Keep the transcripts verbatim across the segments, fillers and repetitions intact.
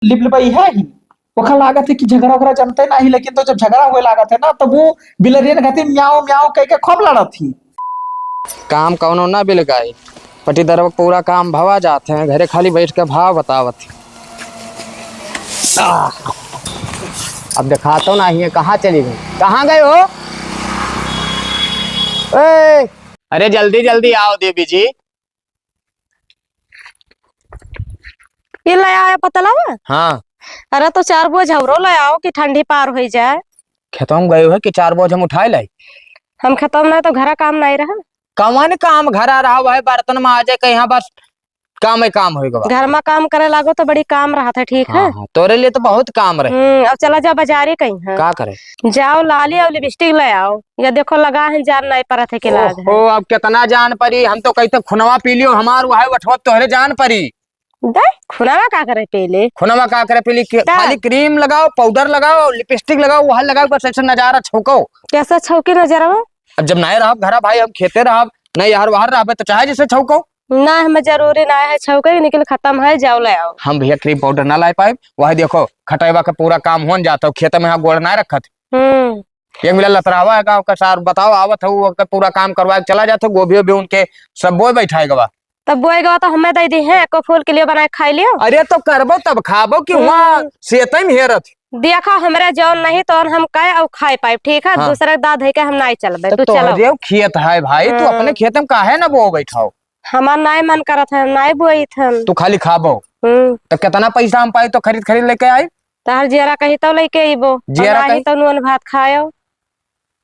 लिपलिपई है ही। ओखा लागत है कि झगड़ा ओगड़ा जनते नाही, लेकिन तो जब झगड़ा होए लागत है ना, तब वो बिलरियन खातिर म्याऊं म्याऊं कह के खूब लड़त ही। काम कौनो ना बिलगाई, पटीदरवा पूरा काम भवा जात है, घरे खाली बैठ के भाव बतावत है। आह, अब देखातो नाही है, कहाँ चली गई, कहाँ गए हो? ए, अरे जल्दी जल्दी आओ देवी जी। ये ले आया पतलवा? हाँ। अरे तो चार बोझ हमरो ले आओ कि ठंडी पार होई जाए। खेतवा में गए हो कि चार बोझ हम उठाए लाई? हम खेतवा में नहीं तो घरा काम नहीं रहा। कवन काम घरा रहा, वह बर्तन माजे के यहाँ बस काम ही काम होई गवा। घर में काम करे लागो तो बड़ी काम रहत है, ठीक है? हाँ, हाँ, तोरे लिए तो बहुत काम रहे। हम्म, अब चला जा बाजारे कहीं है। का करे? जाओ लाली और लिपस्टिक ले आओ। या देखो लगा है जान नहीं परत है कि लाज है। ओहो, अब कितना जान परी, हम तो कहते खुनवा पी लियो हमार, वह उठवा तोहरे जान परी। दे, खुनवा का करे पहले? खुनवा का करे पहले? के-, का? खाली क्रीम लगाओ, पाउडर लगाओ, लिपस्टिक लगाओ, वह लगाओ, बस ऐसे नजारा छौको। कैसे छौके नजरवा? अब जब नहीं रहब घरा भाई, हम खेते रहब, नहीं यार बाहर रहबे तो चाहे जैसे छौको। ना, हमें जरूरी ना है छौके, निकल खत्म है, जाओ ले आओ। हम भैया क्रीम पाउडर ना ला पाए, वह देखो खटैबा का पूरा काम होन जाता हो, खेत में यहाँ गोड़ ना रखत। हम्म। एक मिला लतरावा है गाँव का सार, बताओ, आवत है, वो ओकर पूरा काम करवा के चला जात हो, गोभी ओभी उनके सब बोए बैठाए गवा। तब बोए गवा तो हमें दे दी है, एको फूल के लिए बनाए खाई लियो। अरे तो करबो तब खाबो कि हम्म। वहाँ सेतई में हेरत। देखा हमरे जौन नहीं तो हम कहे और खाए पाए, ठीक है? हाँ। दूसरे के दाद है के हम नहीं चलबे, तो तू चलो। तोहरे खेत है भाई, तू हम्म। अपने खेत में काहे ना बो बैठाओ? हमार नाय मन करत है, नाय बोइत हन। तू खाली खाबो। हम्म। तो कितना पैसा हम पाई तो खरीद खरीद लेके आई? तहर जियरा कही तो लेके अइबो, जियरा और नाही कही? तो नून भात खायो।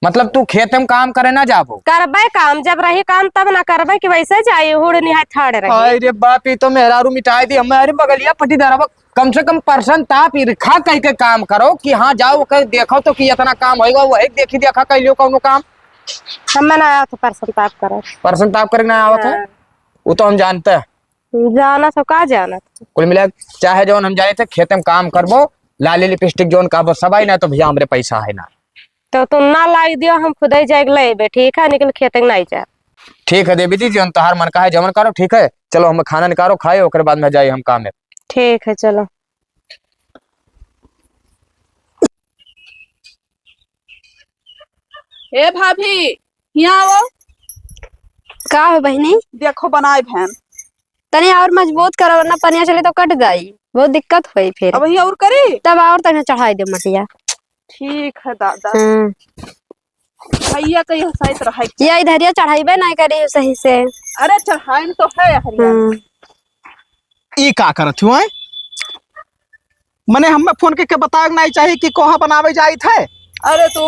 मतलब तू खेत में काम करे ना जाबो? करबे काम, जब रही काम तब ना करबे कि वैसे जाई हुड़ निहाय ठाड़ रही। अरे बाप, ई तो मेहरारू मिटाई दी हमें। अरे बगलिया पटीदारवा, कम से कम परसन ताप ईर्खा कह के काम करो कि हाँ जाओ ओके देखो तो कि इतना काम होएगा, वही देखी देखा कह लियो कौनो काम। हमें ना आवत परसन ताप करे। परसन ताप करे ना आवत है? हाँ। वो तो हम जानते हैं। जानत हो का जानत? कुल मिला के चाहे जौन हम जाने थे, खेते में काम करबो, लाली लिपस्टिक जौन कहबो सब आई ना, तो भैया हमरे पैसा है ना। तो तुम ना लाई दियो, हम खुदे जाए के लेबे, ठीक है? निकल खेते के नहीं जा। ठीक है देवी जी, जौन तोहार मन का है जौन करो, ठीक है? चलो हम खाना निकालो, खाए, ओकरे बाद में जाए हम काम में। ठीक है, चलो। ए भाभी, हियाँ आवो। का हो बहिनी? देखो बनाए भैन। तनी और मजबूत करो, वरना पनिया चली तो कट जाई, बहुत दिक्कत होई फिर। अब हियाँ और करी? तब और तनी चढ़ाई दे मटिया। ठीक है दादा। हम्म। भैया कहीं हंसाइत रहे। या इधरिया चढ़ाइबे नहीं करी सही से। अरे चढ़ाइन तो है हरिया। हम्म। ई का करत हुआ है? मने हमें फोन करके बतावे के नहीं चाहिए कि कोहा बनावे जाइत है? अरे तू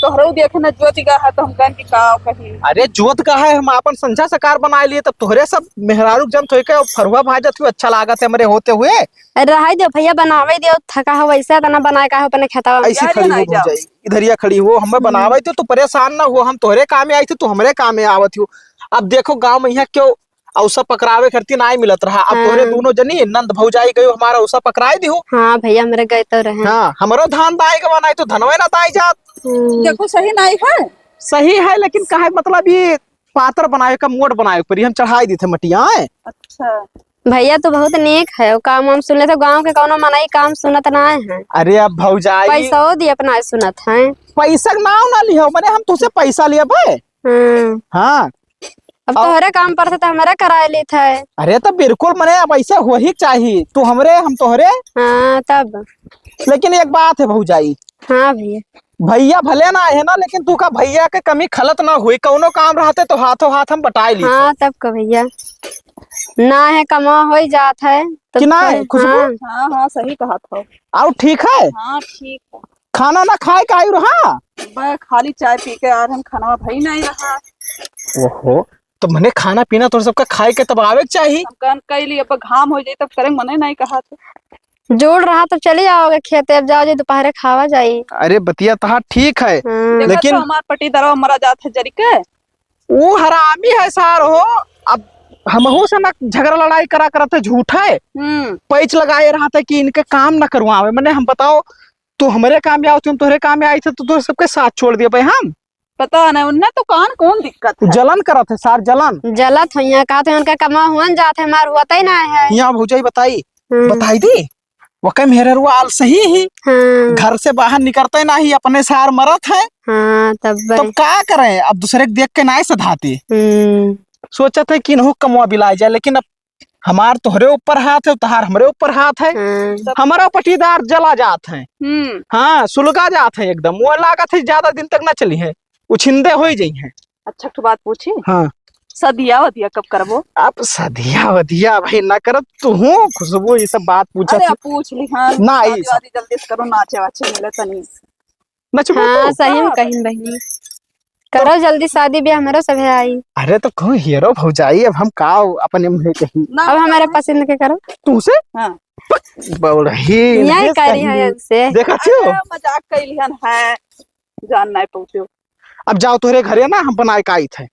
तोहरो देखे ना जोत गा है तो हम कहन कि का कही। अरे जोत गा है, हम आपन संझा सकार बनाए लिए, तब तोहरे सब मेहरारू जन थोई के फरुआ भाजत हुए अच्छा लागत है हमरे होते हुए। अरे रहाई दे भैया, बनावे दियो, थका हो वैसे तना बनाए का हो अपने खेतवा में। ऐसी अरे खड़ी हो नहीं जाओ। भौजाई, इधरिया खड़ी हो, हमें हम्म। बनावे दियो, तू परेशान ना हो, हम तोहरे कामे आई थे, तू हमरे कामे आवत हो। अब देखो गाँव में यहाँ क्यों औसा पकड़ावे करती नाई मिलत रहा। अब तोहरे हाँ। दोनों जनी नंद भौजाई गयो हमारा औसा पकड़ाई दिहो। हाँ भैया, हमरे गए तो रहे। हाँ, हमरो धान दाए के बनाई तो धनवे ना दाए जात। हम्म। देखो, सही नाई है। सही है, लेकिन काहे मतलब ये पातर बनाए का मोट बनाए पर हम चढ़ाई दी थे मटिया है। अच्छा। भैया तो बहुत नेक है, वो काम हम सुन ले तो गाँव के कौनो मनई काम सुनत ना है। अरे अब भौजाई पैसा दिए अपना सुनत है। पैसा के नाव ना लिहो, मने हम तुझसे पैसा लिए भाई। हम्म। हाँ। अब अब तोहरे काम पर से तो हमरे कराए लेत है। अरे तो बिल्कुल मने अब ऐसे हो ही चाहिए, तू हमरे हम तोहरे। हाँ तब। लेकिन एक बात है भौजाई। हाँ भैया। भैया भले ना है ना, लेकिन तू का भैया के कमी खलत ना हुई, कौनो काम रहते तो हाथों हाथ हम बटाए ली हाँ, थे। तब का भैया ना है, कमा हो ही जात है तो कि ना है, फिर, खुशबू? हाँ। हाँ, हाँ, सही कहा था। और ठीक है? हाँ, ठीक है। खाना ना खाए का आयु रहा? बस खाली चाय पी के आ रहे हैं, खाना भाई नहीं रहा। ओहो, तो मने खाना पीना तो सबका खाए के तब आवे के चाहिए। हम कहन कई लिए, अब घाम हो जाए तब करें, मने नहीं कहा था। जोड़ रहा तब चले जाओगे खेते, अब जाओ जे दोपहरे खावा जाई। अरे बतिया तहार ठीक है, हम्म। देखा लेकिन तो हमार पटीदारवा मरा जात है जरी के। वो हरामी है सार हो, अब हमहू से ना झगड़ा लड़ाई करा करत है, झूठ है। हम्म। पैच लगाए रहा था कि इनके काम ना करवावे, मने हम बताओ, तू हमरे काम में आओ, तुम तोहरे काम में आई थे, तो तोहरे सबके साथ छोड़ दिए भाई हम। पता नहीं उनने तो कान कौन दिक्कत है। जलन करत है सार, जलन। जलत है यहाँ, का तो उनका कमा हुआ जात है, मार हुआ तय ना है। यहाँ भौजाई बताई, हम्म। बताई दी। वकै मेहररुआ आलसही ही। हाँ। घर से बाहर निकरतै नाही, अपने सार मरत है। हाँ, तब तो का करें, अब दूसरे के देख के नाही सधाती। हम्म। सोचत है कि इनहू कमवा बिलाय जाए, लेकिन अब हमार तोहरे ऊपर हाथ है, तोहार हमरे ऊपर हाथ है। हाँ। हमारा पटीदार जला जात है। हम्म। हाँ, सुलगा जात है एकदम। वो लागत है ज्यादा दिन तक ना चली है, उछिंदे होइ जइहैं। अच्छा, एक ठो बात पूछी? हाँ। सदिया वदिया कब करबो? अब सदिया वदिया भाई ना करब, तुहूँ खुशबू ये सब बात पूछत अरे, ही। अब पूछ ली, हाँ, ना, शादी ई सब वादी जल्दी से करो, नाचे वाचे मिले तनी। नचबो हाँ, तो? सही में कहिन बहिनी। करो जल्दी शादी ब्याह, हमरो सभे आई। अरे तो कहूँ हेरो भौजाई, अब हम का अपने मुँहे कही। ना, अब हमारे पसंद के करो। तू से? हाँ। बौड़ही, यही करी है इनसे। देखा थियो? अरे, मजाक कैलिहन है, जान नाय पौते। अब जाओ तोहरे घरे ना, हम बनाए का आइत है।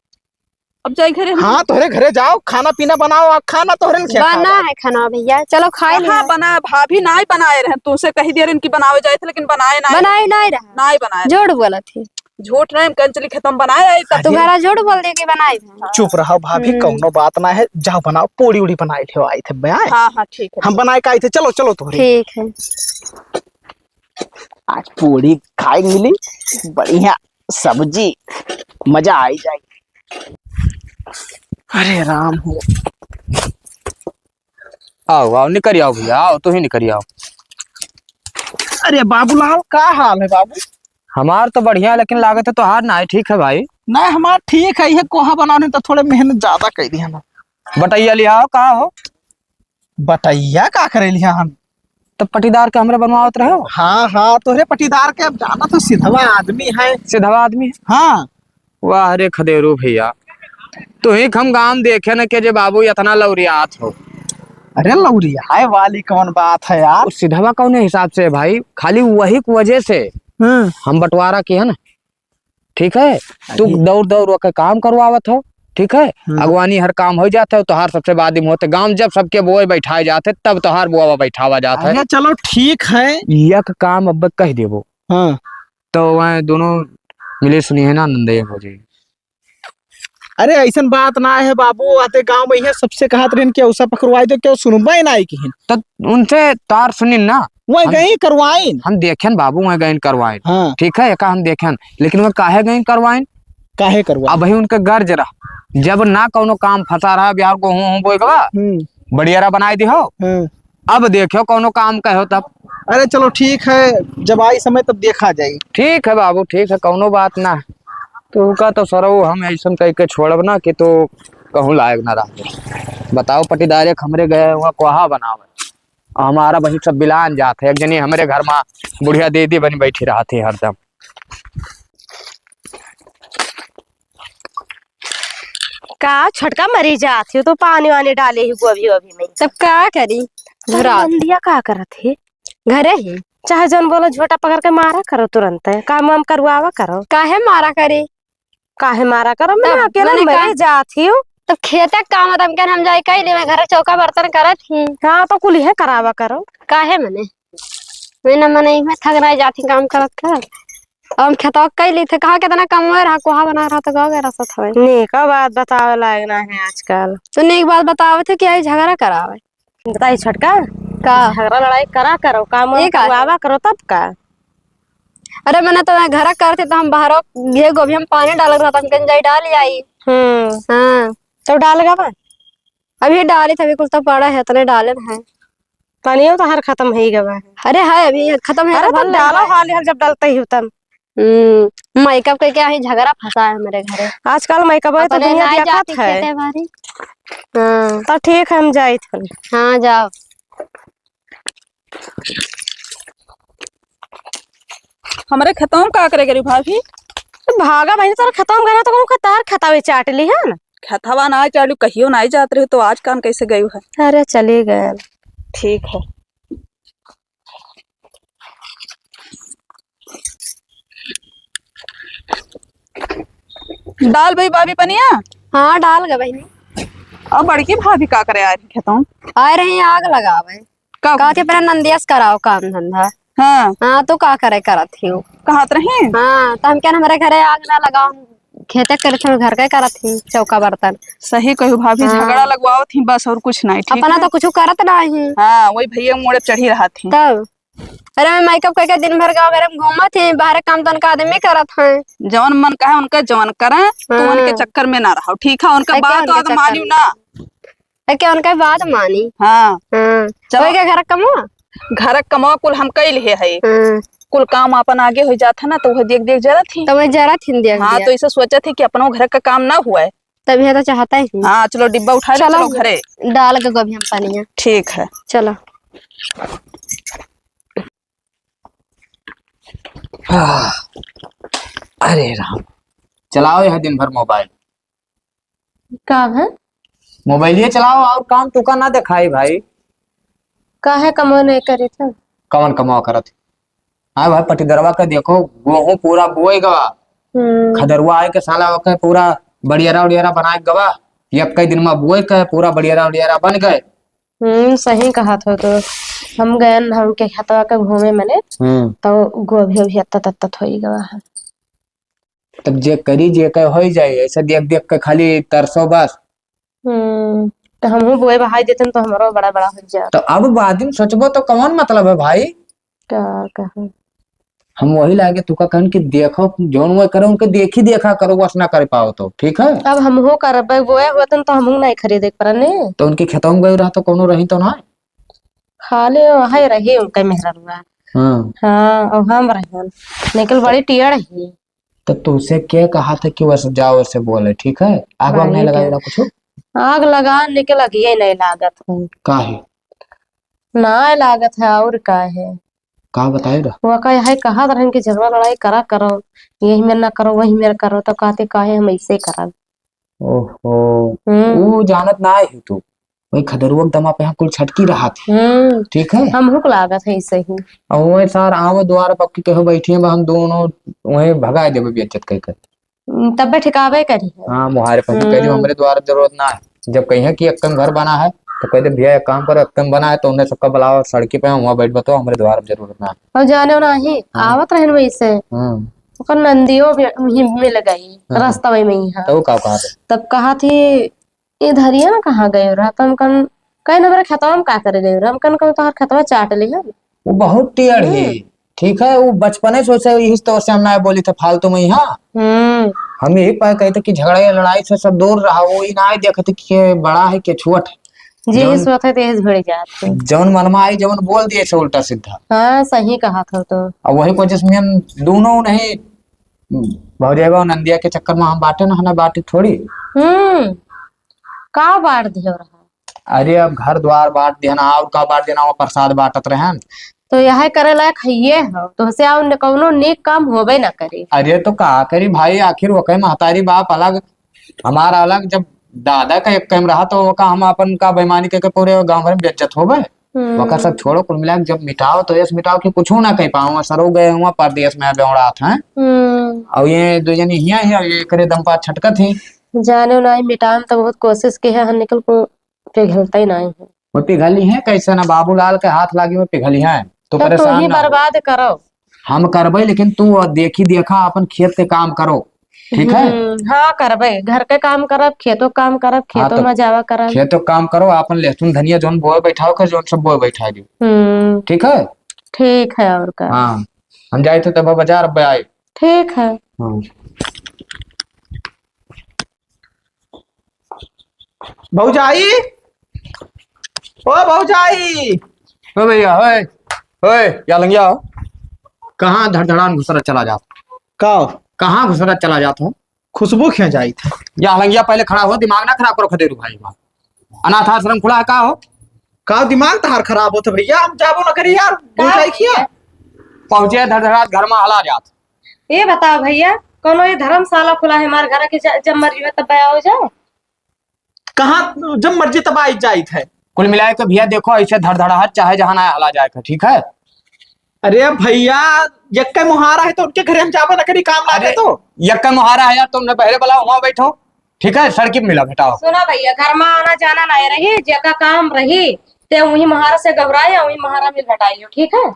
अब जाई घरे हम। हाँ, तोहरे घरे जाओ, खाना पीना बनाओ, आ खाना तोहरे न खिया बना खावा। है खाना भैया, चलो खाए हाँ, लिया। बना, भाभी नाय बनाए रहे, तुमसे कही दिया रहे कि बनावे जाए थे, लेकिन बनाए नाय बनाए रहे। नाय रहा। नाय बनाए रहे। झूठ बोला थी। झूठ नहीं, हम कंचली खेतम बनाए आई तब। तू अरे। घरा झूठ बोल दे कि बनाए थे। चुप रहो भाभी, हम्म। कौनो बात ना है, जाओ बनाओ, पूड़ी उड़ी बनाए थे, आई थे बनाए। हाँ, हाँ, ठीक है। हम बनाए का आई थे, चलो, चलो तोहरे। ठीक है। आज पूड़ी खाए मिली, बढ़िया सब्जी, मजा आई जाए। अरे राम हो। आओ, आओ, निकरी आओ भैया, आओ, तू ही निकरी आओ। अरे बाबूलाल, का हाल है बाबू? हमार तो बढ़िया, लेकिन लागत है तोहार नाय ठीक है भाई। नाय, हमार ठीक है, ये कोहा बनाने तो थोड़े मेहनत ज्यादा कर दी है ना। बटैया लियाओ, का हो? बटैया का करे लिया हम? तो पटीदार के हमरे बनवावत रहे हो? हाँ, हाँ, तोहरे पटीदार के अब जाना तो सिधवा आदमी है। सिधवा आदमी है? हाँ। वाह रे खदेरू भैया, तुही के हम गाँव देखे न के जे बाबू इतना लौरियात हो। अरे लौरियाए वाली कौन बात है यार? और सिधवा कौने हिसाब से है भाई? खाली वही की वजह से हम्म। हम बंटवारा किहे न। ठीक है, तू अरे। दौड़ दौड़ के काम करवावत हो, ठीक है, हम्म। अगवानी हर काम हो जात है, तोहार सबसे बाद में होते, गाँव जब सबके बोए बैठाए जात है, तब तोहार बोआ बैठावा जात है। अरे चलो ठीक है। एक काम अब कह देबो। हाँ। तो वह दोनों मिली सुनी है ना, नंदे हो जी। अरे ऐसन बात ना है बाबू, आते गाँव में यह सबसे कहत रहन कि औसा पकड़वाई दो, क्यों सुनबे ना आई किहिन। तो उनसे तार सुनिन ना। वह हम, गई करवाइन। हम देखेन बाबू, वह गईन करवाइन। हाँ। ठीक है, एका हम देखेन, लेकिन वह काहे गईन करवाइन? काहे करवाइन? अब ही उनके गर्ज रहा, जब ना कौनो काम फंसा रहा, बिहार गेहूं हूं बोए के बा, हम्म। बढ़िया रहा बनाए दिहो। हाँ। अब देखो कौनो काम कहो तब। अरे चलो ठीक है, जब आई समय तब देखा जाए। ठीक है बाबू, ठीक है, कौनो बात ना। तू का तो सरऊ हम ऐसन कह के छोड़ब ना कि तू कहूँ लायक ना रह। बताओ पटीदारे के हमरे गए हुआ कोहा बनावे, हमारा वही सब बिलान जात है। एक जनी हमरे घर में बुढ़िया दीदी बनी बैठी रहत है हरदम। का छोटका मरी जात हो तो पानी वानी डाले ही गोभी वोभी में। तब का करी? अरे झुरात। नंदिया का करत है? घरे ही। चाहे जौन बोलो झोटा पकड़ के मारा करो तुरंत, काम वाम करवावा करो। काहे मारा करी? काहे मारा करो? मैं तब अकेले मने मरी का? जात ही हूँ। तब खेते के काम है, तब क्या हम जाए कह ले, मैं घर चौका बर्तन करत ही। हाँ तो कुल है करावा करो। काहे मने? मैं न मने इहमें थक रहा जाती काम करत करत। अब हम खेतवा कई ली थे, कहा कितना कम हुआ रहा, कोहा बना रहा तो गाँव गए रहा सत हवे। नेका बात बतावे लायक ना है आजकल। तो नेक बात बतावे थे कि आई झगड़ा करावे। बताई छोटका, का? झगड़ा लड़ाई करा करो, काम वाम ये का? करवावा करो तब का। अरे मने तो मैं घर करते तो हम बाहरों ये गोभी हम पानी डालत रहा, हम कहीं जाई डाल आई। हम्म। हाँ। तो डाल गवा? अभी डाली थे, अभी कुल तो पड़ा है, इतने डाले हैं। पानियो तो हर खत्म हो ही गवा है। अरे है, अभी खत्म है अरे तो तो भर ले डालो है। हाल हर जब डलते ही तब। हम्म, मेकअप करके आई झगड़ा फंसा है मेरे घरे। आजकल मेकअप है तो अपने दुनिया नाई देखत जाती है। खेते बारी। हाँ। तो ठीक है, हम जाइत हन। हाँ, जाओ। हमरे खेतों में का करे करी भाभी? तो भागा बहिनी, तोर खेतों में गए तो कहूँ तार खेतावे चाट ली है ना। खेतवा ना चाट ली, कहियो ना जात रही तो आज कान कैसे गयू है? अरे चली गए। ठीक है। डाल भाई भाभी पनिया। हाँ, डाल गए बहिनी। अब बड़की भाभी का करे आ रही खेतों? आ रही आग लगावे। का का के अपना नंदिया से कराओ काम धंधा। हाँ। हाँ, तो का करे करत ही हो? कहत रही? हाँ, तो हम क्या हमरे घरे आग ना लगाओ, खेते करत ही, घर का करत ही, चौका बर्तन। सही कहू भाभी, हाँ। झगड़ा लगवावत ही बस, और कुछ नहीं, ठीक अपना है? तो कुछ करत नहीं। हाँ, वही भैया मोड़े चढ़ी रहत ही। तब अरे, मैं मेकअप करके दिन भर गाँव घर में घूमत ही, बाहर काम तो उनका आदमी करत है। जवन मन कहे उनका जवन करे, तू हाँ। उनके चक्कर में ना रहो, ठीक है? उनका बात वात मानियो ना। अरे, क्या उनका बात मानी? हाँ। हाँ। चलो। वही के घर कमवा? घर कमवा कुल हम कई लिहे है। हाँ। कुल काम अपन आगे हो जात है ना, तो वह देख देख जरत ही। तो वह जरत ही देख हाँ, देख। तो इसे सोचत ही कि अपनो घर का काम ना हुआ है। तभी तो चाहता ही। हाँ, चलो डिब्बा उठा ले, चलो। चलो घरे। डाल के गोभी हम पानी है। ठीक है। चलो। आह, अरे राम, चलाओ यह दिन भर मोबाइल। का है? मोबाइलिए चलाओ, और काम तुका ना देखाई भाई। काहे कमवा नहीं करे थे? कवन कमवा करत? हाँ भाई, पटीदरवा के देखो, गोहूँ पूरा बोए गवा। हम्म। खदरुआ आए के साला ओके पूरा बड़ियारा उड़ियारा बनाए गवा। यक्के दिन में बोए के पूरा बड़ियारा उड़ियारा बन गए। हम्म, सही कहत हो तो। हम गयन, हमके खेतवा के घूमे मने, हम्म। तो गोभी ओभी अत्तत अत्तत होई गवा है। तब जे करी, जे कहे होई जाई, ऐसे देख देख के खाली तरसो बस। हम्म, तो हमहू बोए बहाई देतन तो हमरो बड़ा बड़ा हो जात। तो अब बाद में सोचबो तो कौन मतलब है भाई? का कहा? हम वही लागे तुका कहन कि देखो, जौन वो करे उनके देखी देखा करो, वस ना कर पाओ तो, ठीक है? अब हमहू करबे, बोए होतन तो हमहू नहीं खरीदे के परने। तो उनके खेतों में गए रहा तो कोनो रही तो ना? खाली वही रही उनके मेहररुआ। हाँ। हाँ, और हम रहन। निकल बड़ी टियड़ ही। तो तुमसे के कहा था कि वैसे जाओ, वैसे बोले, ठीक है? आग वाग नहीं लगाई रहा कुछ? आग लगा, निकल आगिए नहीं लागत है। काहे? ना लागत है, और का है? का बताए रहा? वो का है, कहत रहन कि झगड़ा लड़ाई करा करो, यही में ना करो, वही में करो, तो कहते काहे हम ऐसे करब। ओहो, हम्म। ऊ जानत ना है तू, वही खदरुआ के दमा पे यहाँ कुल छटकी रहा थी। हम्म। ठीक है? हमहू को लागत है ऐसे ही। और वही सार आवे द्वार पर कि कहो बैठिए, हम दोनों वहीं भगाए देबे बेइज्जत कह कर। हम्म, तब भी ठिकावे करी है। हाँ, मुहारे पर कह दियो, हम्म। हमरे द्वार जरूरत ना है। जब कहिए कि एक कम घर बना है, तो कह दे, "भैया, एक काम करो, एक कम बना है, तो उन्हें सबका बुलाओ, सड़की पे वहाँ बैठ बताओ, हमरे द्वार जरूरत ना है।" और जाने ना ही, हाँ। आवत रहन वही से। हम्म। ओकर नंदियो भी, वहीं मिल गई, हाँ। रास्ता वही में ही, हाँ। तो वो का कहा थे? तब कहा थी, "इधरिया ना कहाँ गए रहा?" तो हम कन, "कहे ना, मेरे खेतवा में का करे गए रहा?" हम कन, "कहूँ तोहर खेतवा चाट ले है।" वो बहुत टेढ़ ही। हम्म। ठीक है, वो बचपने से वैसे यही तो से हम ना बोली थे फालतू में ही, हाँ। हम्म। हम यही पर कहते कि झगड़ा या लड़ाई से सब दूर रहा, वो ही ना देखते कि के बड़ा है, के छोट है। जे जौन, सोते तेज भिड़ जात है। जौन मन में आई, जौन बोल दिए से उल्टा सीधा। हाँ, सही कहा था तो। अब वही को जिसमें हम दोनों नहीं, भौजाई बा नंदिया के चक्कर में हम बाटे ना, ना बाटे थोड़ी। हम्म, का बांट दियो रहा? अरे, अब घर द्वार बांट देना, और का बांट देना, वो प्रसाद बांटत रहन। तो यह करे लायक हइये हो, तो से और न-, कौनो नेक काम होबे ना करे। अरे, तो का करी भाई, आखिर वो कहे महतारी बाप अलग, हमारा अलग। जब दादा का एक काम रहा, तो वो का हम अपन का बेईमानी करके पूरे गांव भर में बेइज्जत होबे? हम्म। वका सब छोड़ो, कुल मिला के जब मिटाओ, तो यस मिटाओ कि कुछ ना कह पाओ, सरो गए हुआ परदेश में बेवड़ात हैं। हम्म। और ये दो जनी हियां ही, ये करे दम पर छटकत ही। जाने ना, मिटान तो बहुत कोशिश के है, हम निकल को पिघलता ही नहीं है। वो पिघली है कैसे ना, बाबूलाल के हाथ लागी, वो पिघली है। तू तब तू परेशान ही ना हो। बर्बाद करो। हम करबे, लेकिन तू देखी देखा अपन खेत के काम करो, ठीक है? हम्म, हाँ, करबे। घर के काम करब, खेतों काम करब, हाँ, खेतों तो में जावा करब। खेतों काम करो, अपन लहसुन धनिया जौन बोए बैठाओ के, जौन सब बोए बैठा दियो। हम्म। ठीक है? ठीक है, और का? हाँ, हम जाए थे तब बाजार, अब आए। ठीक है। हाँ। भौजाई, ओ भौजाई। ओ भैया, ओए, ओए, या लंगिया हो। कहाँ धड़धड़ान घुसरत चला जात? का हो? कहाँ घुसरत चला जात हो? खुशबू खींच जाई थी। या लंगिया पहले खड़ा हो, दिमाग ना खराब करो खदेरू भाई। अनाथ आश्रम खुला है का हो? का दिमाग तहार खराब होत भैया, हम जाबो न करी यार, का भौजाई किया? भैया? पहुँचे धड़धड़ात घर में हला जात। ये बताओ भैया, कौनो ये धर्मशाला खुला है हमारे घर के, ज-, जब मर्जी हो तब आओ जाओ। कहाँ जब मर्जी तब आई जाइत है? कुल मिलाए के भैया देखो, ऐसे धड़धड़ाहट चाहे जहाँ ना हला जाए के, ठीक है? अरे भैया, यक्के मुहारा है तो उनके घरे हम जाबो न करी, काम ना अरे, दे तो। यक्के मुहारा है यार, तुमने पहले बुलाओ, वहाँ बैठो, ठीक है? सड़की पे मिला, भेटाओ। सुना भैया, घर में आना जाना नहीं रही, जेका काम रही, ते वही मुहारा से घबराए, वही मुहारा मिल भेटाइयो, ठीक है?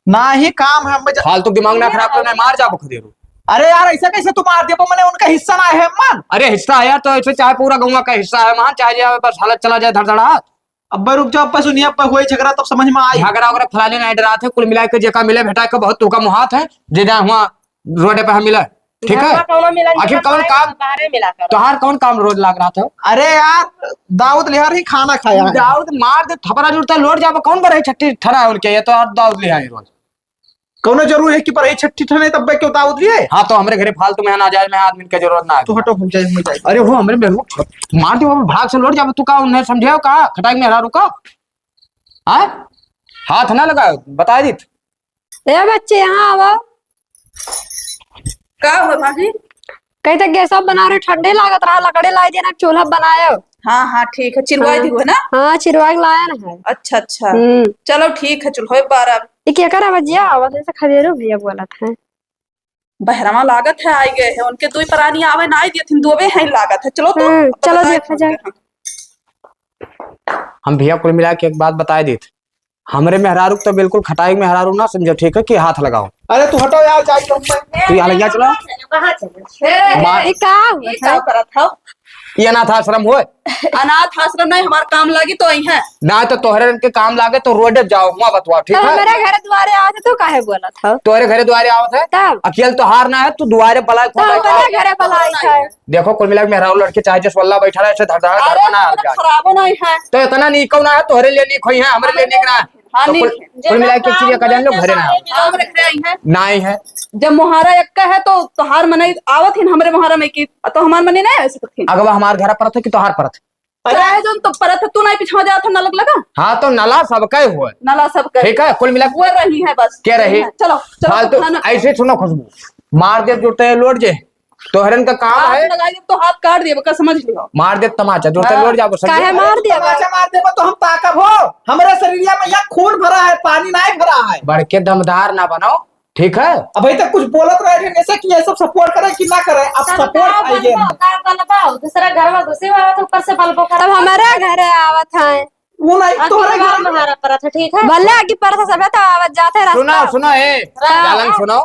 ना ही काम है, हम जा- फालतू दिमाग ना खराब करना है, मार जाबो खदेरू। अरे यार, ऐसा कैसे तू मार दिया? मने उनका हिस्सा ना है, मान। अरे हिस्सा है यार, तो ऐसे चाहे पूरा गौवा का हिस्सा है, मान, चाहे जाए बस हालत चला जाए धड़धड़ाहट। अब्बे रुक जाओ, अब्बे सुनिए, अब्बे हुई झगड़ा तब समझ में आई। झगड़ा वगैरह फलाने नहीं डरात है, कुल मिला के जेका मिले भेटा के बहुत तुका मुहात है, जे जाए हुआ रोडे पे हम मिले, ठीक है? घर में कौनो मिलन आखिर जुलन कौन नहीं, काम, बाहरे मिला करो। तोहार कौन काम रोज लाग रहा था? अरे यार, दाऊद लिहा रही खाना खाया है। दाऊद मार दे, थपरा जुड़ता, लौट जाबो, कौन बरही छट्ठी ठना है उनके, ये तो यार दाऊद लिहा है रोज। कौनो जरूर है कि बरही छट्ठी ठने तब क्यों दाऊद लिए? हाँ, तो हमरे घरे फालतू में नाजायज में आदमी के जरूरत ना है। तो हटो, हम जाए, हम जाए। अरे वो हमरे मेहरारू मार दे, वो भाग से लौट जाबो, तू का उन्हें समझे हो का? खटाई में हरा रुका। हाँ? हाथ ना लगाओ, बता दी। ए बच्चे, यहाँ आवा। का हुआ भाभी? कही तो गैस बना रहे, ठंडे लागत रहा, लकड़ी लाई देना, चूल्हा बनायो। हाँ, हाँ, ठीक है, चिरवाई हाँ। दी हुआ ना? हाँ, चिरवा के लाया ना है। अच्छा, अच्छा। हम्म। चलो, ठीक है, चूल्हो बार अब। ये क्या करा बजिया? आवाज ऐसे खदेरो भैया बोलत है। बहरवा लागत है, आई गए हैं, उनके दो परानी आवे ना, आई दिए थिन, दोवे हैं लागत है। चलो तो, हम्म, अब चलो बताए देखा जाए। हम। हम भैया कुल मिला के एक बात बताए देत। हमरे मेहरारू के तो बिल्कुल खटाई मेहरारू ना समझो, ठीक है, कि हाथ लगाओ। अरे तू हटो यार, जाए तो मैं। तू यहाँ लग जा, चलो। कहाँ चले? ए, माँ। ये का हुआ ये था? का करत हो? ये अनाथ आश्रम होए। अनाथ आश्रम नहीं, हमार काम लागी तो आई है। ना तो तोहरे के काम लागे तो रोड जाओ, हुआ बतवा, ठीक तो है? हमारे घर द्वारे आवत है तो काहे बोलत हो? तोहरे घरे द्वारे आवत है? तब? अकेल तोहार ना है, तू दुआरे बलाई तो खोदा हमारे है। घरे बलाई है। देखो, कुल मिला के मेहरारू लड़के चाहे जस वल्ला बैठा रहे, ऐसे धड़धड़ अरे, घर बना तो आ जाए। खराबो नहीं है। तो इतना नीक ना है, तोहरे लिए नीक होई है, हमरे लिए नीक ना है। हाँ, तो नीक कुल, है। कुल मिला के एक चीज का जान लो, घरे ना आओ। हमरे घरे आई है। ना आई है। जब मोहारा एक्का है, तो तोहार मनई आवत ही हमरे मोहारा में की, तो हमार मनई नहीं आ सकत ही। अगवा हमार घर परत है कि तोहार परत है? अरे, चाहे जोन तो परत है, तू नहीं पिछवा जात है, नलक लगा। हाँ, तो नला सबका ही हुआ। नला सबका। ठीक है, कुल मिला के वो रही है बस। क्या रही? चलो, चलो, फालतू खाना। ऐसे सुनो खुशबू, मार दे जुटे लोट जे, तोहरन का काम हाथ है। लगाई देब तो हाथ काट देब, का समझ लियो। मार दे तमाचा, जो हाँ। तोहरे लोट जाबो, समझे? काहे मार देबा? तमाचा मार देबा तो हम ताकब हो। हमरे शरीरिया में यहाँ खून भरा है, पानी नहीं भरा है। बढ़ के दमदार ना बनो, ठीक है? अबे तक कुछ बोलत रहे थे, जैसे कि ये सब support करे कि ना करे, अब support का आई गया। का गलबा हो? दूसरा घर में घुसे हुआ तो ऊपर से बलबो कर। तब हमारे घर आवत है। वो नहीं, अब तोहरे घर में। मोहारा परत है, ठीक है? भले आगे परत है, सबे तो आवत जात है रास्ता। सुनो, सुनो, ए, हाँ। जालन सुनो।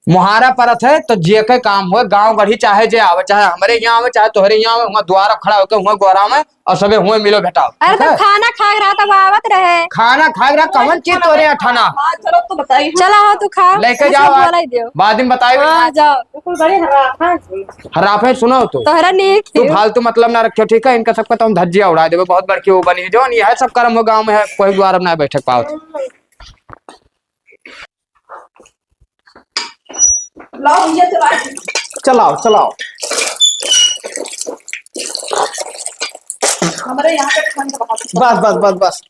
मोहारा परत है, तो जे के काम होए, गाँव गढ़ी चाहे जे आवे, चाहे हमरे यहाँ आवे, चाहे तोहरे यहाँ आवे, हुआ द्वारा खड़ा होके हुआ गोरा में और सबे हुए मिलो भेटाओ, अरे ठीक तो है? खाना खा रहा तब आवत रहे। खाना खा रहा, कौन चीज तोरे अठाना? हाँ, चलो तो बताइए। चला हो तू खा, लेके जाओ, बोला ही दियो। बाद में बताइए। हाँ, जाओ। बिल्कुल बड़े हराफा है। हराफे सुनो तो। तोहरा नीक तू ही। फालतू मतलब ना रखियो, ठीक है? इनका सबका तो हम धज्जिया उड़ा देबे, बहुत बड़की वो बनी है। जौन यह सब कर्म हो गाँव में है, कोई द्वार अब ना बैठक पावत। लाओ, ये चला। चलाओ, चलाओ। हमारे यहाँ पे ठंड बहुत है। बस, बस, बस, बस।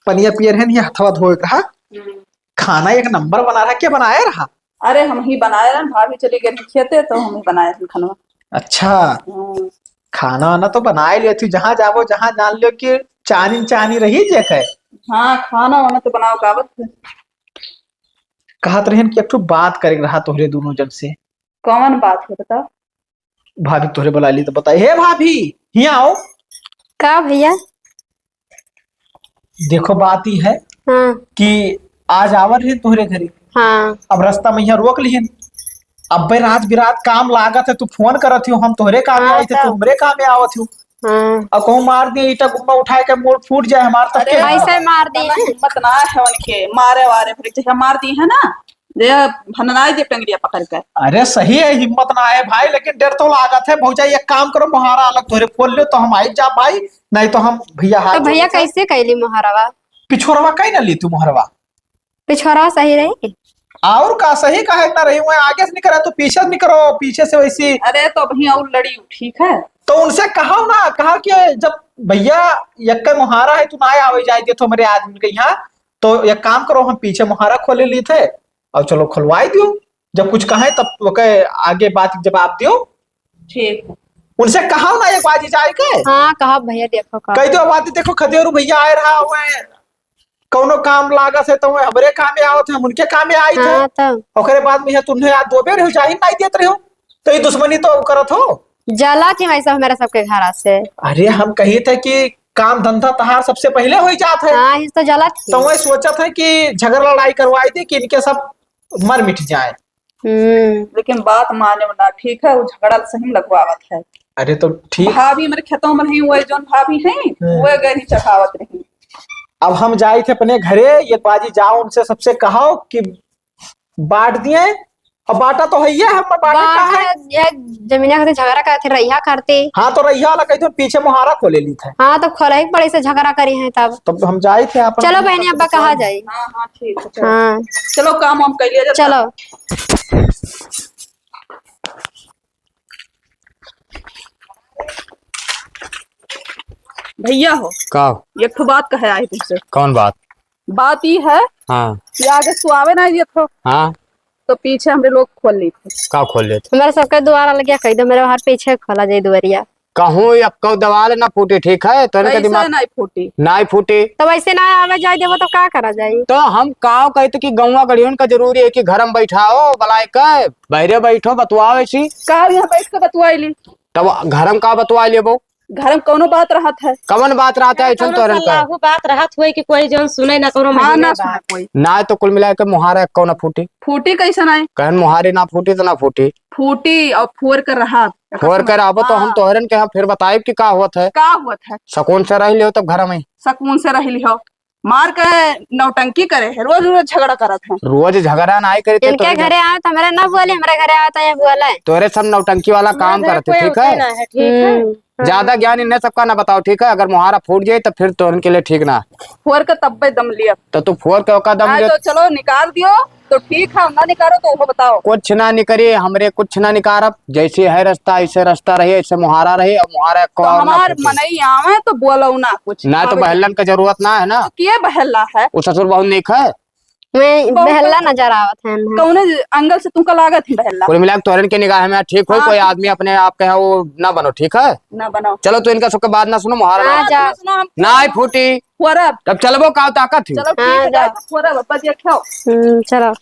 पनिया पियर है नहीं, हथवा धोए के रहा। हम्म। खाना एक नंबर बना रहा, क्या बनाया रहा? अरे, हम ही बनाए रहे, भाभी चली गई खेते, तो हम ही बनाए रहे खाना। अच्छा। हम्म। खाना वाना तो बनाए लियो थी, जहाँ जाबो, जहाँ जान लियो कि चानी चानी रही जे के। हाँ, खाना वाना तो बनाओ, कावत है। कहत रहन कि एक ठो बात करे के रहा तोहरे दोनों जन से। कौन बात है, बताओ। भाभी तोहरे बुला ली तो बताई। हे भाभी, हियाँ आओ। का भैया? देखो, बात ई है हाँ। कि आज आवर है तोहरे घरे। हाँ। अब रास्ता में यहाँ रोक लिहन। अब्बे रात बिरात काम लागत है, तू फोन करत हो, हम तोहरे काम में हाँ, आई थे, तू तब। हमरे काम में आवत हो। हाँ। अब कहूँ मार दिए, ईटा गुम्मा उठाए के मोड़ फूट जाए हमार, तब अरे, के? ऐसे मार दिए। हिम्मत ना है उनके, मारे वारे फिर जैसे मार दिए है ना, जे भननाई दे टंगड़िया पकड़ के। अरे सही है, हिम्मत ना है भाई, लेकिन डर तो लागत है। भौजाई, एक काम करो, मोहारा अलग तोहरे खोल लो तो हम आई जा भाई, नहीं तो हम भैया हाथ तो भैया जोड़ के कैसे कैली मोहरवा? पिछोरवा कहीं ना ली तू मोहरवा। पिछोरवा सही रही? और का सही काहे ना रही, वह आगे से निकला तो पीछे से निकलो, पीछे से वैसी। अरे तो भैया और लड़ी, ठीक है। तो उनसे कहा ना, कहा कि जब भैया यक्के मोहारा है, तू ना आवे जाए दे तो मेरे आदमी के यहाँ, तो एक काम करो, हम पीछे मोहारा खोले ली थे, और चलो खुलवाई दियो, जब कुछ कहे तब ओके आगे बात के जवाब दियो। ठीक। उनसे कहा ना एक बाजी जाए के। हाँ, कहा भैया, देखो का। कह दियो बात, देखो खदेरू भैया आए रहा हुए, कौनो काम लागत है तो वह हमरे कामे आवत है, हम उनके कामे आई थे। हाँ, तब। ओकरे बाद में यह तुमने आज दो बेर हो जाहिर नहीं देत रहे हो, तो ये दुश्मनी तो करत हो। जला थी भाई साहब मेरा सबके घरा से। अरे हम कही थे कि काम धंधा तहार सबसे पहले हो ही जात है। हाँ, इस तो जला थी। तो वह सोचत है कि झगड़ा लड़ाई करवाई दे कि इनके सब मर मिट जाए। हम्म। लेकिन बात माने ना, ठीक है, वो झगड़ा सही में लगवावत है। अरे तो ठीक। भाभी मेरे खेतों में नहीं, वो जौन भाभी हैं, हम्म। वो गए नहीं चढ़ावत रही। अब हम जाइत है अपने घरे, ये बाजी जाओ उनसे सबसे कहो कि बाँट दिए, अब बाँटा तो है ये, हम बाँटा बाँटा का है? है, ये जमीनिया खातिर झगड़ा करत है, रहिया करते। हाँ, तो रहिया वाला कही तो पीछे मुहारा खोले ली थे। हाँ, तो खोले ही पड़े से झगड़ा करी है तब। तब हम जाइत है अपन चलो बहनी, अब्बा कहा जाई। हाँ, हाँ, ठीक है, चलो। हाँ। चलो, काम वाम कर लिया जाए। चलो। भैया हो। का हो? एक ठो बात कहे आए तुमसे। कौन बात? बात ई है हाँ। कि आगे सुआवे ना दिए थो। हाँ। तो पीछे हमरे लोग खोल ली थे। का खोल लेत? हमारे सबके दुआरा लगिया कह दो, मेरे बाहर पीछे खोला जाए दुआरिया। कहूँ एक्को दवाल ना फूटी, ठीक है? तो इनका कैसे दिमाग नहीं फूटी? नहीं फूटी। तो वैसे ना आवे जाए देबो तो का करा जाए? तो हम काव कहते कि गौवा गढ़ियन का जरूरी है कि घर में बैठाओ, बुलाए के, बहरे बैठो, बतुआओ ऐसी। का यहाँ बैठ के बतुआई ली? तब घर में का बतुआ लेबो? घर में कौनो बात रहत है? कवन बात रहत है? अरे, ऐसन कौनो तोरन का? सलाहू बात रहत हुए कि कोई जौन सुने ना, कौनो हाँ, महीने ना बात। सुने कोई। ना तो कुल मिला के मुहारा एक्को ना फूटी। फूटी कैसे ना? कहन मुहारी ना फूटी तो ना फूटी। फूटी और फोर कर रहा। फोर कर रहबो तो हम हाँ। तोहरन के हम फिर बताइब कि का होत है। का होत है? सकून से रह लियो तब घर में। सकून से रह लियो। मार के नौटंकी करे है, रोज रोज झगड़ा करत है। रोज झगड़ा नाई करे तो इनके तोरे घर घरे आवे तो हमरे ना बोले, हमरे घरे आवे तो ये बोले। तोरे सब नौटंकी वाला काम करत है, ठीक है? हम्म। ज्यादा ज्ञान इन्हें सबका ना बताओ, ठीक है? अगर मुहारा फूट जाए तो फिर तो उनके लिए ठीक ना। फोर के तब्बे दम लिया। तो तू फोर के ओका दम हाँ, लिया। तो चलो निकाल दियो, तो ठीक है, ना निकालो तो वो बताओ। कुछ ना निकरी, हमरे कुछ ना निकारब। जैसे है रास्ता, ऐसे रास्ता रहे, ऐसे मुहारा रहे, और मुहारा एक्को तो और ना हमार फूटे। मनई आवे तो बोलो ना कुछ। ना तो आवे बहलन के जरूरत ना है ना। तो के बहला है? वो ससुर बहुत नीक है। मैं बहुत बहला नजर आवत है ना। कौने एंगल से तुमका लागत है बहला? कुल मिला के तोहरन के निगाह में ठीक हो, हाँ। कोई आदमी अपने आप के है, वो ना बनो, ठीक है? ना बनो। चलो, तो इनका सबके बात ना सुनो, मुहारा हाँ, ना जा। सुनो, हम ना ही फूटी। फोरब। तब चलबो का ताकत है? चलो, ठीक हाँ, है, जा। जाए तो फोरब, अब बस ये खाओ। हम्म, चलो।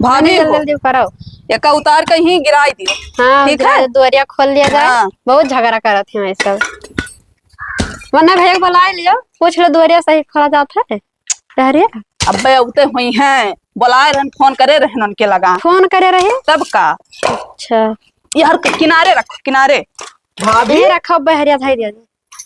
भाभी जल्दी, हो। जल्दी करो। एका उतार के ही गिराई दियो। हाँ, ठीक गिरा है? दे, दुआरिया खोल लिया जाए। हाँ। बहुत झगड़ा करत हैं ये सब। वरना भैया को बुला लियो, पूछ लो दुआरिया सही खोला जात है। अरे। अब्बे उते हुई हैं, बुलाए रहन, फोन करे रहन उनके लगा। फोन करे रहे? तब का? अच्छा। यार, कि-, किनारे रखो, किनारे। भाभी? ये रखो, बहरिया धई दिया।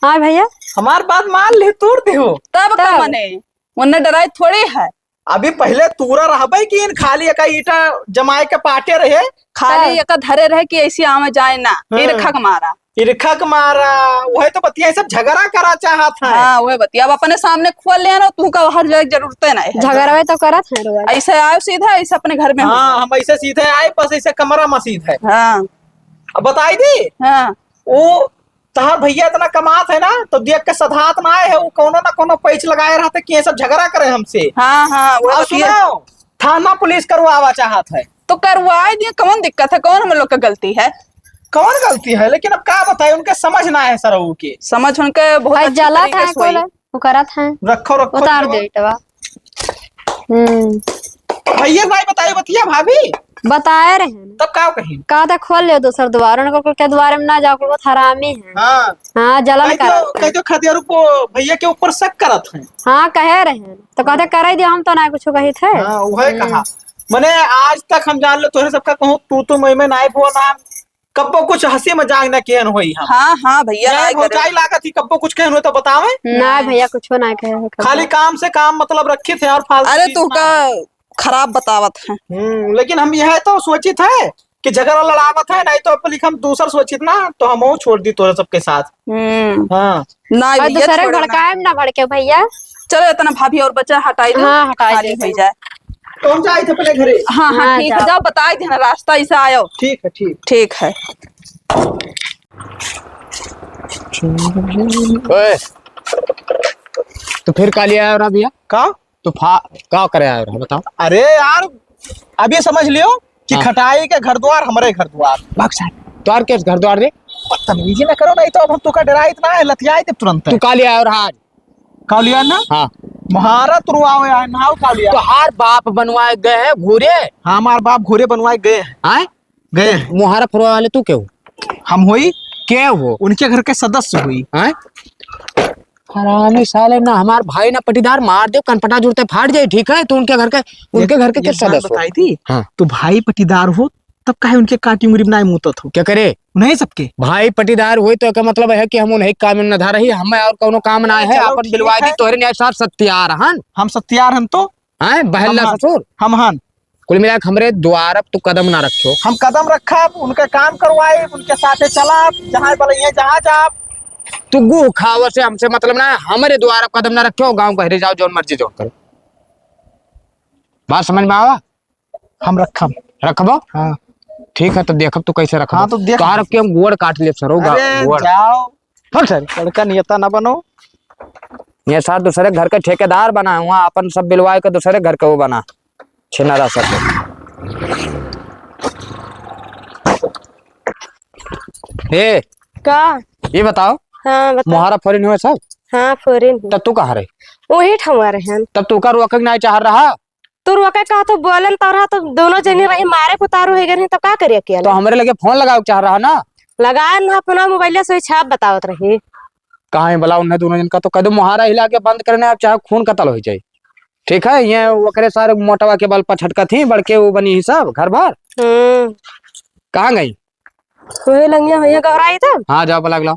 हाँ भैया। हमार बात मान ले, तोड़ दे हो। तब का तब? मने, उन्हें डराई थोड़ी है। अभी पहिले तूरा रहबे कि इन खाली एका ईटा जमाए के पाटे रहे। खाली हाँ। एका धरे रहे कि ऐसी आवे जाए ना, हाँ। इरखा के मारा। इरखा के मारा, वही तो बतिया, ये सब झगड़ा करा चाहत है। हाँ, वही बतिया। अब अपने सामने खोल ले ना, तू का हर जगह जरूरत है ना है। झगड़वे तो करत है रोज। ऐसे आयो सीधा, ऐसे अपने घर में हो हाँ, जाए। हम ऐसे सीधे आए, बस ऐसे कमरा में सीधे। हाँ। अब बताई दी? हाँ। वो तहार भैया इतना कमात है ना, तो देख के सधात ना आए है, वो कौनो ना कौनो पैच लगाए रहते कि ये सब झगड़ा करे हमसे। हाँ, हाँ, वो अब बतिया। सुनो, थाना पुलिस करवावा चाहत है। तो करवाए दिए, कौन दिक्कत है, कौन हम लोग का गलती है? कौन गलती है, लेकिन अब का बताए, उनके समझ ना है सरऊ के। समझ उनके बहुत भाई अच्छे जला तरीके था से कोला। हुई। वो करत हैं। रखो, रखो, उतार रखो। दे इटवा। हम्म। भैया भाई बताइए, बतिया भाभी। बताए रहे हैं। तब का कही? कहा था खोल ले दूसर द्वार, उनको के द्वार में ना जाओ, कुल बहुत हरामी है। हाँ। हाँ, जलन कह दो, करत है। कह दो खदेरू को भैया के ऊपर शक करत है। हाँ, कहे रहे हैं। तो कहते करे दियो, हम तो ना कुछ कही थे। हाँ, वही हम्म। कहा। मने आज तक हम जान लो, तोहरे सबका कहूँ तू तू मैं मैं नाई बोला। कब्बो कुछ हंसी मजाक ना केहन होई हम। हाँ, हाँ, भैया, यार, ना करे। भौजाई लागत ही, कब्बो कुछ केहन होई तो बतावे। ना, भैया, कुछो ना कहे हो कब्बो। खाली काम से काम मतलब रखी थे और फालतू अरे, चीज तू ना। का खराब बतावत है। हम्म, लेकिन हम यह तो सोचित है कि झगड़ा लड़ावत है, नहीं तो अब लिख हम दूसर सोचित ना, तो हम वो छोड़ दी तोरे सबके साथ। हम्म। हाँ। ना, और भैया, दूसरे छोड़ो ना। भड़काए में ना भड़के, भैया। चलो, इतना भाभी और बचा, हटाई दो, हाँ, हटाई खाली दे। हो जाए। तो हम जाए थे अपने घरे। हाँ, हाँ, हाँ, ठीक है, जाओ। जाओ, बताई देना, रास्ता ऐसा आयो। ठीक है, ठीक। ठीक है। ओए, तो फिर का लिया है ना भैया? का? तो फा-, का करे आयो रहा, बताओ। अरे यार, अभी समझ लियो कि हाँ। खटाई के घर द्वार, हमरे घर द्वार। भाग साहब, तोर के घर द्वार रे? बदतमीजी ना करो, नहीं तो अब हम तो का डराइत ना है, लतियाइत तुरंत। तू का लिया आयो रहा आज? का लिया ना? हाँ। मुहारा तुरवावे आए, नाव का लिया? तोहार बाप बनवाए गए हैं घूरे? हाँ, हमार बाप घूरे बनवाए गए हैं। हाँ? गए हैं। मुहारा फुरवाए वाले तू के हो? हम होई। के हो? उनके घर के सदस्य होई। हाँ? हरामी साले, ना हमार भाई ना पटीदार, मार देउ, कनपटा जुड़ते फाट जाई, ठीक है? तो उनके घर के, उनके घर के एक किस बात सदस्य हो? बताई थी, हाँ। तो भाई पटीदार हो, तब काहे उनके काटी उंगरी बनाए मूतत हो? क्या करे? उन्हें सबके। भाई पटीदार होई तो एकर मतलब है कि हम उन्हें काम में न धा रही, हमें और कौनो काम ना है, चलो, अपन ठीक बिलवा दी, है। तोहरे न्याय साहब सत्यार हन। हम सत्यार हन तो? हैं, बहल्ला हम हन। ससुर? हम हन। कुल मिला के हमरे द्वार अब तू कदम ना रखो। हम कदम रखब, उनके काम करवाई, उनके साथे चलब, जहाँ बोलइहे जहाँ जाब। तू गुह खावे से हमसे मतलब ना है, हमरे द्वार अब कदम ना रखो, गाँव बहरे जाओ, जौन मर्जी जौन करो। बात समझ में आवा? हम रखब। रखबो? हाँ। ठीक है, तो देखब तू कैसे रखबो। हाँ, तो देख। तोहार के हम गोड़ काट लेब सर, होगा अरे, गोड़। जाओ। हट सर। बड़का नेता ना बनो। ये सर दूसरे घर के ठेकेदार बना, वहाँ अपन सब बिलवाए के दूसरे घर के वो बना। छिनारा सर। ए, का? ये बताओ, हाँ, बता। मोहारा फोरिन हुए सब? हाँ, फोरिन हुए। तब तू कहाँ रही? वही ठौआ रहे हम। तब तू का रोके के नहीं चाह रहा? तू रोके का तो बोलन तो रहा, तो दोनों जनी रही, मारे पुतारू है गए, तब का करी अकेले? तो हमरे लगे फोन लगावे के चाह रहा ना? लगाए ना, अपना मोबाइल से छाप बतावत रही। कहाँ है भला उन्हें दोनों जन का? तो कह दो मोहारा हिला के बंद करने, आप चाहे खून कतल हो जाए। ठीक है, ये ओकरे सारे मोटवा के बल पर छटकत ही, बड़के वो बनी ही सब घर भर। हम्म। कहाँ गई? वही लंगिया भैया गौराई था। हाँ, जाओ, बुला के लाओ।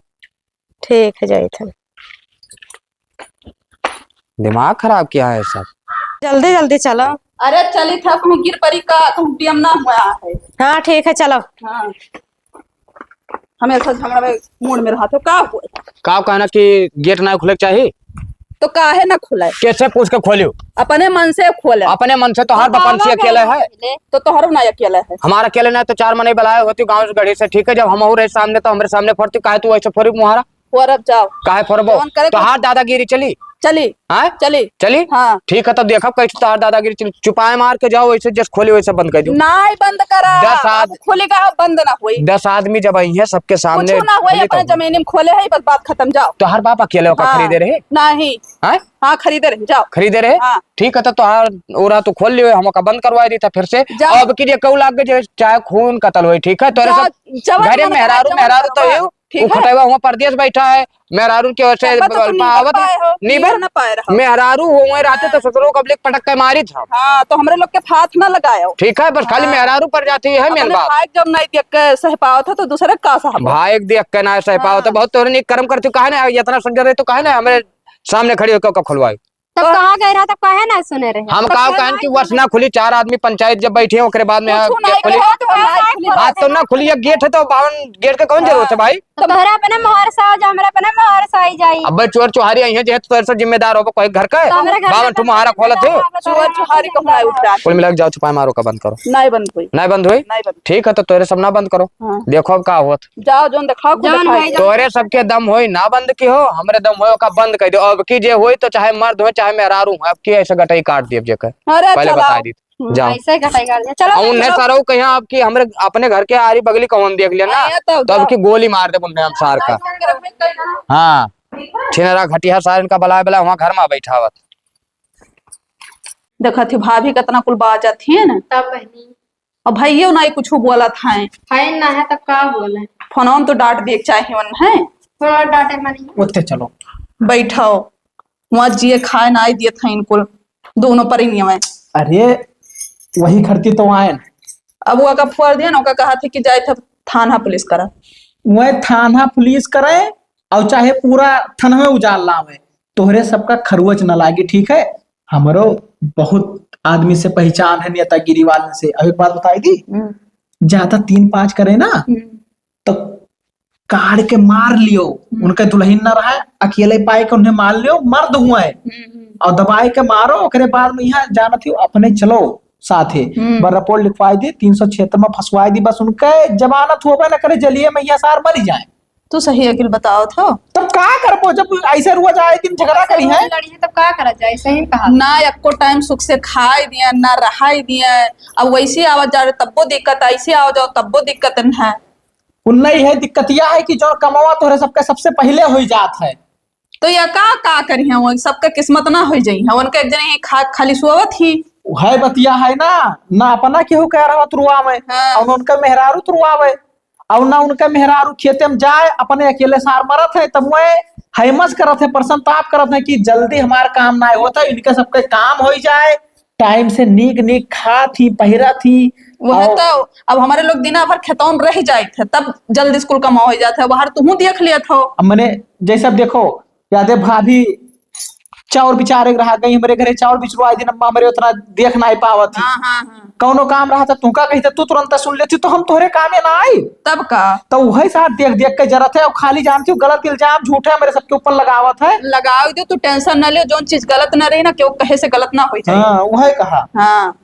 ठीक है, जाइत है। दिमाग खराब किया है सब। जल्दी, जल्दी चलो। अरे, चली था, कहूँ गिर पड़ी का, कहूँ टीएम ना हुआ है। हाँ, ठीक है, चलो। हाँ। हमेशा झगड़ा में मूड में रहत हो, का हुआ? का कहना कि गेट ना खुले के चाही? तो काहे ना खुले? कैसे पूछ के खोलियो? अपने मन से खोले। अपने मन से? तो हर तो बपन से आवा अकेले गया है। तो तोहरो ना अकेले है। हमारा अकेले ना तो चार मनई बुलाए होती गाँव से गढ़ी से, ठीक है? जब हम हो रहे सामने तो हमरे सामने फोड़ती, काहे तू ऐसे फोड़ी मुहारा? फोरब जाओ। काहे फोरबो? जौन करे तो तोहार दादागिरी चली? चली। हाँ? चली। चली? हाँ। ठीक है, तब देखब कैसे तोहार दादागिरी चली। चुपाए मार के जाओ, वैसे जस खोली वैसे बंद कर दो। नाई बंद करा। दस आद-, अब खोली का बंद ना होई। दस आदमी जब आई हैं सबके सामने कुछ ना होई, खोली अपने तब। जमीन में खोले है, बस बात खत्म, जाओ। तोहार बाप अकेले ओका हाँ। खरीदे रहे? नहीं। हाँ? हाँ, खरीदे रहे, जाओ। खरीदे रहे? हाँ। ठीक है, तो तोहार ओरा तो खोल लियो, हम ओका बंद करवा दी था फिर से। जाओ। अब की जे कहू लाग के जे चाहे खून कतल होई, ठीक है? तोरे जाओ, सब जवन घरे मन मेहरारू, करे, मेहरारू जवन तो करे। यू ठीक है। उखटैवा हुआ परदेस बैठा है, मेहरारू के वैसे तब तो बोलपा निबर आवत है। पाए हो, नीबर? निबर ना पाए रहो। मेहरारू हुए रहते तो हाँ। ससुरो कबले पटक के मारी था। हाँ, तो हमरे लोग के हाथ ना लगायो। ठीक है, बस खाली हाँ। मेहरारू पर जाती है, मेन अपने बात। भाई जब नहीं देख के सह पावत है, तो दूसरे का सहब? भाई देख के ना सह पावत है, हाँ। बहुत तोरे नहीं कर्म करती, काहे ना इतना सुंदर है, तो काहे ना हमरे सामने खड़ी होकर का खुलवाई? तब तो कहाँ गए रहा, तब काहे ना सुने रहे? हम तब काव काहे कहन ना कि सुने? वस ना खुली, चार आदमी पंचायत जब बैठे हैं, ओकरे बाद में कुछ गेट नहीं खुली। कहो, तो काहे ना खुली? बात तो ना खुली, एक गेट है तो बावन गेट के कौन जरूरत है हाँ। भाई? तो तोहरा अपने मोहर से आओ जा, हमरा अपने मोहर से आई जाई। अब चोर चुहारी आई है, जेहे तो तोरे से जिम्मेदार होबो कोई घर का? तो हमरे घर बावन का ठो मोहारा खोलत है। चोर चुहारी कहूँ ना उठ जाए। कुल मिला के जाओ, चुपाई मारो का बंद करो। नहीं बंद हुई। नहीं बंद हुई? नहीं बंद। ठीक है, तो तोरे सब ना बंद करो। हाँ। देखो अब का होत। जाओ, जौन देखाओ, खुद जौन देखाओ। भाई, जौन तोरे सबके दम होई ना बंद की हो, हमरे दम होई ओका बंद कर दो। अब की जे होई तो चाहे मर्द होई, चाहे मेहरारू होई, अब की ऐसे गटई काट दियब जेकर। अरे पहले चला। बता दी। हम्म, जाओ। ऐसे गटई काट दिया। चलो, और उन्हें चलो। सरऊ कहीं अब की हमरे अपने घर के आरी बगली कौन देख लिया ना, हाँ, ये तो तो अब जाओ। की गोली मार दे उन्हें हम सार का। हाँ, छिनरा घटिया सार इनका बलाए बला वहाँ घर में बैठावत। देखत ही भाभी कितना कुल बाजत ही ना। तब बहनी। अब भैया ना कुछ बोलत हैं। है ना है तब का बोले? फोनवा में तो डांट दिए के चाहे वन है। थोड़ा डांटे मारी। उत्ते चलो। बैठो। वहाँ जिए खाए ना आई दिए थे इनको दोनों पर ही नहीं आवे। अरे वही खरती तो आए ना। अब वो का फोड़ दिया ना, ओका कहा थे कि जाए थे थाना पुलिस करा। वह थाना पुलिस करे और चाहे पूरा थाना में उजाड़ लावे, तोहरे सबका खरुच न लागी, ठीक है? हमरो बहुत आदमी से पहचान है नेतागिरी वालन से। अब एक बात बताई दी, हम्म। ज्यादा तीन पाँच करे ना, हम्म। तो काढ़ के मार लियो, हम्म। उनके दुल्हन न रहे, अकेले पाए के उन्हें मार लियो, मर्द हुए, हम्म, हम्म। और दबाए के मारो, ओकरे बाद में यहाँ जानत ही अपने चलो साथे, हम्म। बर रिपोर्ट लिखवाई दी, तीन सौ छिहत्तर में फंसवाई दी, बस उनके जमानत होबे न करे, जलिये में यहाँ सार मरी जाए। तू सही अकिल बतावत हो। तब का करबो जब ऐसे रोज आए दिन झगड़ा करी है? लड़ी है तब का करा जाए, सही कहा। ना एको टाइम सुख से खाए दिए, ना रहाई दिए। अब वैसे आवत जा रहे तब्बो दिक्कत, ऐसे आओ जाओ तब्बो दिक्कत न है। उन नहीं है, दिक्कत यह है कि जो कमावा तोहरे सबके सबसे पहले हो जात है। तो या का, का करी है, वो सबका किस्मत ना हो जाई है, उनका एक जने ही खा, खाली सोवत ही। है बतिया है ना, ना अपना केहू कह रहा तुरुआ में, हाँ। और उनका मेहरारू तुरुआ में। और ना उनका मेहरारू खेते में जाए, अपने अकेले सार मरत है, तब वह हैमस करत है, प्रसन्नताप करत है कि जल्दी हमार काम ना होता है, इनके सबके काम हो जाए, टाइम से नीक नीक खात ही, पहिरत ही। वह और तो अब हमारे लोग दिना भर खेतों में रह जाए थे, तब जल्दी स्कूल कमा हो जात है, बाहर तुहूँ देख लिया था। अब मने जैसे अब देखो, यादे भाभी चाउर बिचारे रहा गई, हमरे घरे चाउर बिचरवाई दिन, अम्मा हमरे उतना देख नाई पावत ही। हाँ, हाँ, हाँ। कौनो काम रहा था तुमका कही तो तू तुरंत सुन लेती, तो हम तोहरे कामे ना आई। तब का? तो वही साथ देख देख के जरत है, और खाली जानती हूँ गलत इल्जाम झूठे हमरे सबके ऊपर लगावत है। लगाओ दे, तू टेंशन ना ले, जौन चीज गलत ना रही ना, केहू कहे से गलत ना हो जाए। हाँ, वही कहा। हाँ।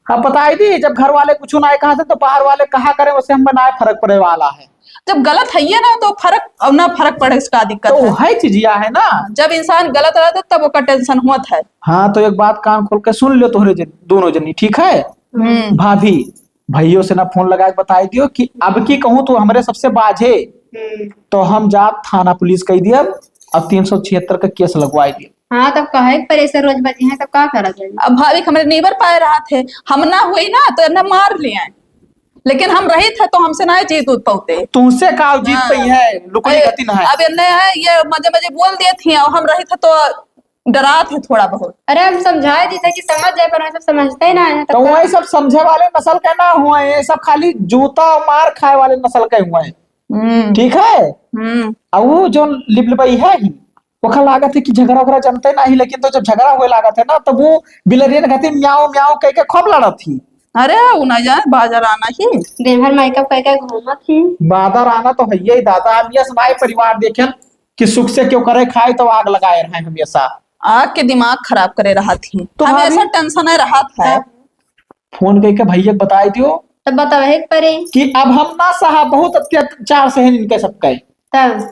अब बताई दी, जब घर वाले कुछ ना कहा थे तो बाहर वाले कहा करे, वैसे हमें ना फर्क पड़े वाला है। जब गलत है ये ना तो फर्क, और ना फर्क पड़े, इसका दिक्कत तो है। वही चीज यह है ना। जब इंसान गलत रहता तब ओकर टेंशन होत है। हाँ, तो एक बात कान खोल के सुन लो तोहरे जन, दोनों जनी, ठीक है? हम्म। भाभी, भैयों से ना फोन लगा के बताई दियो कि अब की कहूँ तो हमरे सबसे बाझे, हम्म। तो हम जाब थाना पुलिस कह दियब, अब तीन सौ छिहत्तर का केस लगवाई दियब। हाँ, तब कहे के परे से रोज बजी हैं, तब का करा जाए? अब भाभी हमरे नीबर पाए रहा थे, हम ना हुई ना तो ना मार लिए, लेकिन हम रही थे तो हमसे ना जीत उत पाते। तुमसे का जीत हाँ। पई है, लुकड़ी अरे, गति ना है। अब इन्ने है, ये मजे मजे बोल दिए थी और हम रही थे तो डरात है थोड़ा बहुत। अरे, हम समझाए दी थे कि समझ जाए, पर हम सब समझते ही ना है, तब तो का? वही सब समझे वाले नस्ल के ना हुए, ये सब खाली जूता और मार खाए वाले नस्ल के हुए। हम्म। ठीक है? हम्म। और वो जो लिबलिबई है ही, ओखा लागत है कि झगड़ा ओगड़ा जनते ना ही, लेकिन तो जब झगड़ा हुए लागत है ना, तब वो बिलरियन खातिर म्याऊं म्याऊं कह के खूब लड़त ही। अरे, वो ना जाए, बाजार आना ही। दिन भर मेकअप कह के घूमत ही। बाजार आना तो है ही दादा, हम ये सब आए परिवार देखें कि सुख से क्यों करे, खाए तो आग लगाए रहे हमेशा। आग के दिमाग खराब करे रहत ही, तो हमेशा भाभी टेंशन है रहत है। फोन कह के भैया के बताई दियो। तब बतावे के परे। कि अब हम ना सहा, बहुत अत्याचार सहन इनके सबके। तब?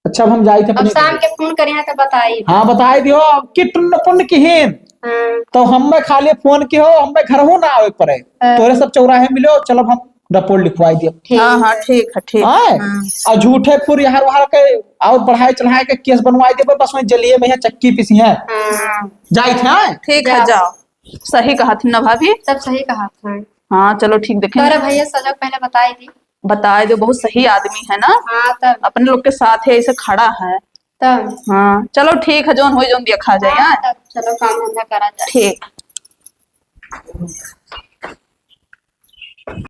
अच्छा, अब हम जाई थे अब अपने शाम घरे। के फोन करिहे तो बताई। हाँ, बताई दियो, अब कि टुन्न पुन्न किहिन। हाँ। तो हम में खाली फोन किहो, हम में घरहू ना आवे परे। हाँ। तोरे सब चौराहे मिलो, चलो हम रिपोर्ट लिखवाई दियो। ठीक हाँ, हाँ, है। ठीक है, ठीक। हाँ? हाँ। और झूठे फुर यहाँ वहाँ के और बढ़ाए चढ़ाए के केस बनवाई दियो, बस वहीं जलिए में है, चक्की पीसी है। हाँ। जाई थे, हाँ? ठीक है, जाओ। जाओ। सही कहा थी ना भाभी? सब सही कहा था। हाँ, चलो ठीक, देखें। तोरे भैया सजग पहले बताई दी। बताई दो, बहुत सही आदमी है ना। हाँ, तब। अपने लोग के साथ है, ऐसे खड़ा है। तब। हाँ, चलो ठीक है, जौन होई, जौन देखा जाए, हाँ, हाँ? तब चलो काम धंधा करा जाए। ठीक।